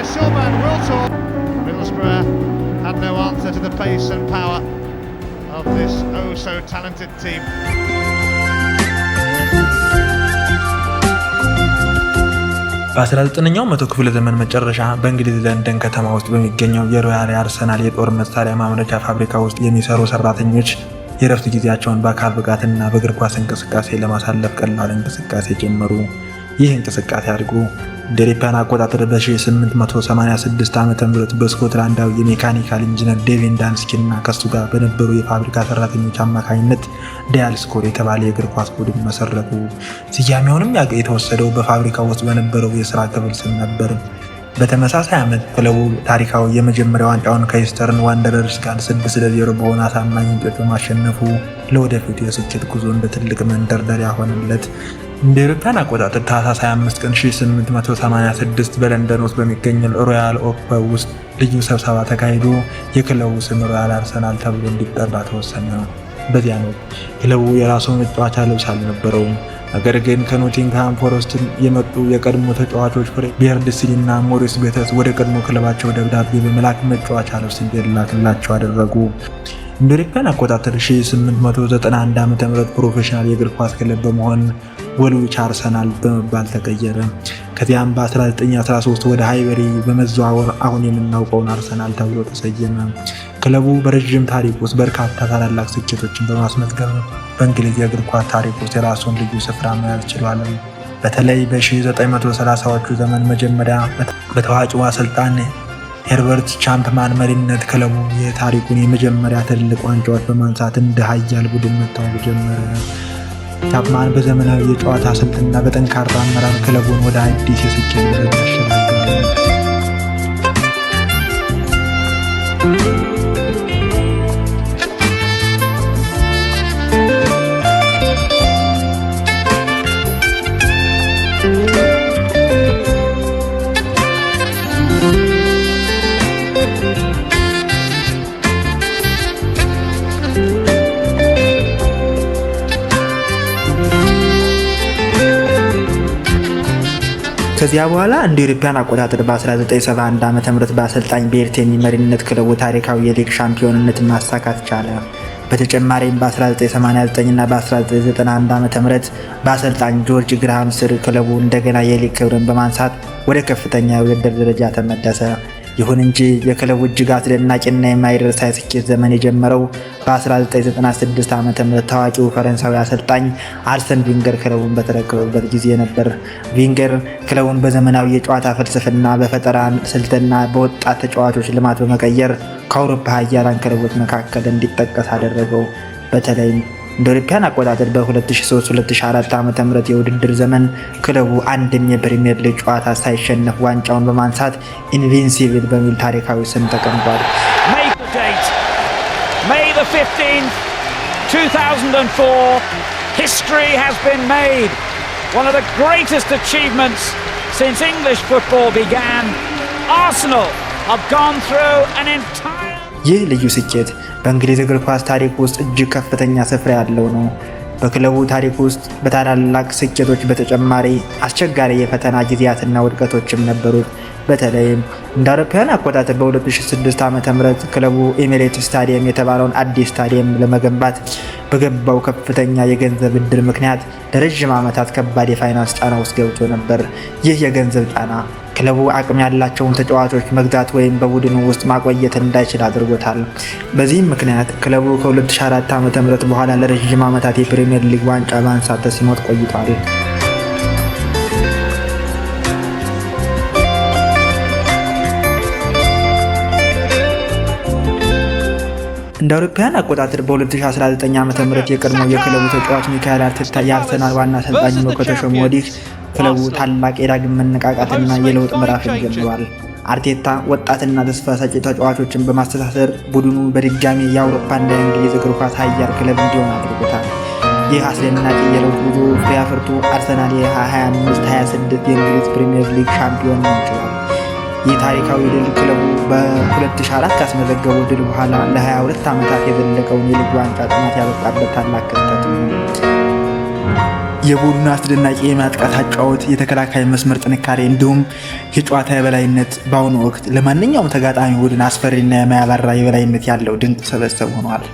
Sylvain Wiltord. Middlesbrough had no answer to the pace and power of this oh so talented team. በ19ኛው መቶ ክፍለ ዘመን መጨረሻ በእንግሊዝ ለንደን ከተማ ውስጥ በሚገኘው የሮያል አርሰናል የጦር መሳሪያ ማምረቻ ፋብሪካ ውስጥ የሚሰሩ ሰራተኞች የእረፍት ጊዜያቸውን በአካል ብቃትና በእግር ኳስ እንቅስቃሴ ለማሳለፍ ቀላል እንቅስቃሴ ጀመሩ። ይህ እንቅስቃሴ አድጎ እንደ አውሮፓውያን አቆጣጠር በ1886 ዓ.ም በስኮትላንዳዊ የ mechanical engineer ዴቪድ ዳንስኪ እና ከሱ ጋር በነበሩ የፋብሪካ ሰራተኞች አማካኝነት ዳያል ስኩዌር የተባለ የእግር ኳስ ቡድን መሰረቱ። ስያሜውንም የተወሰደው በፋብሪካ ውስጥ በነበረው የስራ ክፍል ስም ነበር። በተመሳሳይ ዓመት ክለቡ ታሪካዊ የመጀመሪያ ዋንጫውን ከኢስተርን ዋንደረርስ ጋር 6-0 በሆነ አሳማኝ ውጤት በማሸነፉ ለወደፊቱ የስኬት ጉዞ እንደ ትልቅ መንደርደሪያ ሆነለት። እንደ አውሮፓውያን አቆጣጠር ታህሳስ 25 ቀን 1886 በለንደን ውስጥ በሚገኘው ሮያል ኦክ ፐብ ውስጥ ልዩ ስብሰባ ተካሂዶ የክለቡ ስም ሮያል አርሰናል ተብሎ እንዲጠራ ተወሰነ። በዚያን ወቅት ክለቡ የራሱ መጫወቻ ልብስ አልነበረውም። ነገር ግን ከኖቲንግሃም ፎረስት የመጡ የቀድሞ ተጫዋቾች ፍሬድ ቤርድስሊ እና ሞሪስ ቤተስ ወደ ቀድሞ ክለባቸው ደብዳቤ በመላክ መጫወቻ ልብስ እንዲላክላቸው አደረጉ። እንደ አውሮፓውያን አቆጣጠር 1891 ዓ.ም ፕሮፌሽናል የእግር ኳስ ክለብ በመሆን ወልዊች አርሰናል በመባል ተቀየረ። ከዚያም በ1913 ወደ ሃይበሪ በመዘዋወር አሁን የምናውቀውን አርሰናል ተብሎ ተሰየመ። ክለቡ በረዥም ታሪክ ውስጥ በርካታ ታላላቅ ስኬቶችን በማስመዝገብ በእንግሊዝ የእግር ኳስ ታሪክ ውስጥ የራሱን ልዩ ስፍራ መያዝ ችሏል። በተለይ በ1930ዎቹ ዘመን መጀመሪያ በታዋቂው አሰልጣኝ ሄርበርት ቻፕማን መሪነት ክለቡ የታሪኩን የመጀመሪያ ትልልቅ ዋንጫዎች በማንሳት እንደ ኃያል ቡድን መታወቅ ጀመረ። ቻፕማን በዘመናዊ የጨዋታ ስልትና በጠንካራ አመራር ክለቡን ወደ አዲስ የስኬት ደረጃ አሸጋገረ። ከዚያ በኋላ እንደ አውሮፓውያን አቆጣጠር በ1971 ዓ.ም በአሰልጣኝ ቤርቴኒ መሪነት ክለቡ ታሪካዊ የሊግ ሻምፒዮንነትን ማሳካት ቻለ። በተጨማሪም በ1989 እና በ1991 ዓ.ም በአሰልጣኝ ጆርጅ ግርሃም ስር ክለቡ እንደገና የሊግ ክብርን በማንሳት ወደ ከፍተኛ የውድድር ደረጃ ተመለሰ። ይሁን እንጂ የክለቡ እጅግ አስደናቂና የማይረሳ የስኬት ዘመን የጀመረው በ1996 ዓ.ም ታዋቂው ፈረንሳዊ አሰልጣኝ አርሰን ቪንገር ክለቡን በተረከበበት ጊዜ ነበር። ቪንገር ክለቡን በዘመናዊ የጨዋታ ፍልስፍና፣ በፈጠራ ስልትና በወጣት ተጫዋቾች ልማት በመቀየር ከአውሮፓ ኃያላን ክለቦች መካከል እንዲጠቀስ አደረገው። በተለይም እንደ አውሮፓውያን አቆጣጠር በ2003-2004 ዓ.ም የውድድር ዘመን ክለቡ አንድም የፕሪሚየር ሊግ ጨዋታ ሳይሸነፍ ዋንጫውን በማንሳት Invincible በሚል ታሪካዊ ስም ተቀምጧል። May the 15th, 2004, history has been made. One of the greatest achievements since English football began. Arsenal have gone through an entire ይህ ልዩ ስኬት በእንግሊዝ እግር ኳስ ታሪክ ውስጥ እጅግ ከፍተኛ ስፍራ ያለው ነው። በክለቡ ታሪክ ውስጥ በታላላቅ ስኬቶች በተጨማሪ አስቸጋሪ የፈተና ጊዜያትና ውድቀቶችም ነበሩት። በተለይም እንደ አውሮፓውያን አቆጣጠር በ2006 ዓ.ም ክለቡ ኤሚሬትስ ስታዲየም የተባለውን አዲስ ስታዲየም ለመገንባት በገባው ከፍተኛ የገንዘብ ብድር ምክንያት ለረዥም ዓመታት ከባድ የፋይናንስ ጫና ውስጥ ገብቶ ነበር። ይህ የገንዘብ ጫና ክለቡ አቅም ያላቸውን ተጫዋቾች መግዛት ወይም በቡድኑ ውስጥ ማቆየት እንዳይችል አድርጎታል። በዚህም ምክንያት ክለቡ ከ2004 ዓ.ም በኋላ ለረዥም ዓመታት የፕሪሚየር ሊግ ዋንጫ ማንሳት ተስኖት ቆይቷል። እንደ አውሮፓውያን አቆጣጠር በ2019 ዓ.ም የቀድሞው የክለቡ ተጫዋች ሚካኤል አርቴታ የአርሰናል ዋና አሰልጣኝ ሆነው ከተሾሙ ወዲህ ክለቡ ታላቅ የዳግም መነቃቃትና የለውጥ ምዕራፍን ጀምሯል። አርቴታ ወጣትና ተስፋ ሰጪ ተጫዋቾችን በማስተሳሰር ቡድኑ በድጋሚ የአውሮፓና የእንግሊዝ እግር ኳስ ኃያል ክለብ እንዲሆን አድርጎታል። ይህ አስደናቂ የለውጥ ጉዞ ፍሬ አፍርቶ አርሰናል የ25/26 የእንግሊዝ ፕሪምየር ሊግ ሻምፒዮን መሆን ችሏል። ይህ ታሪካዊ ድል ክለቡ በ2004 ካስመዘገበው ድል በኋላ ለ22 ዓመታት የዘለቀውን የሊግ ዋንጫ ጥማት ያበቃበት ታላቅ ክስተት ነው። የቡድኑ አስደናቂ የማጥቃት አጨዋወት፣ የተከላካይ መስመር ጥንካሬ እንዲሁም የጨዋታ የበላይነት በአሁኑ ወቅት ለማንኛውም ተጋጣሚ ቡድን አስፈሪና የማያባራ የበላይነት ያለው ድንቅ ስብስብ ሆኗል።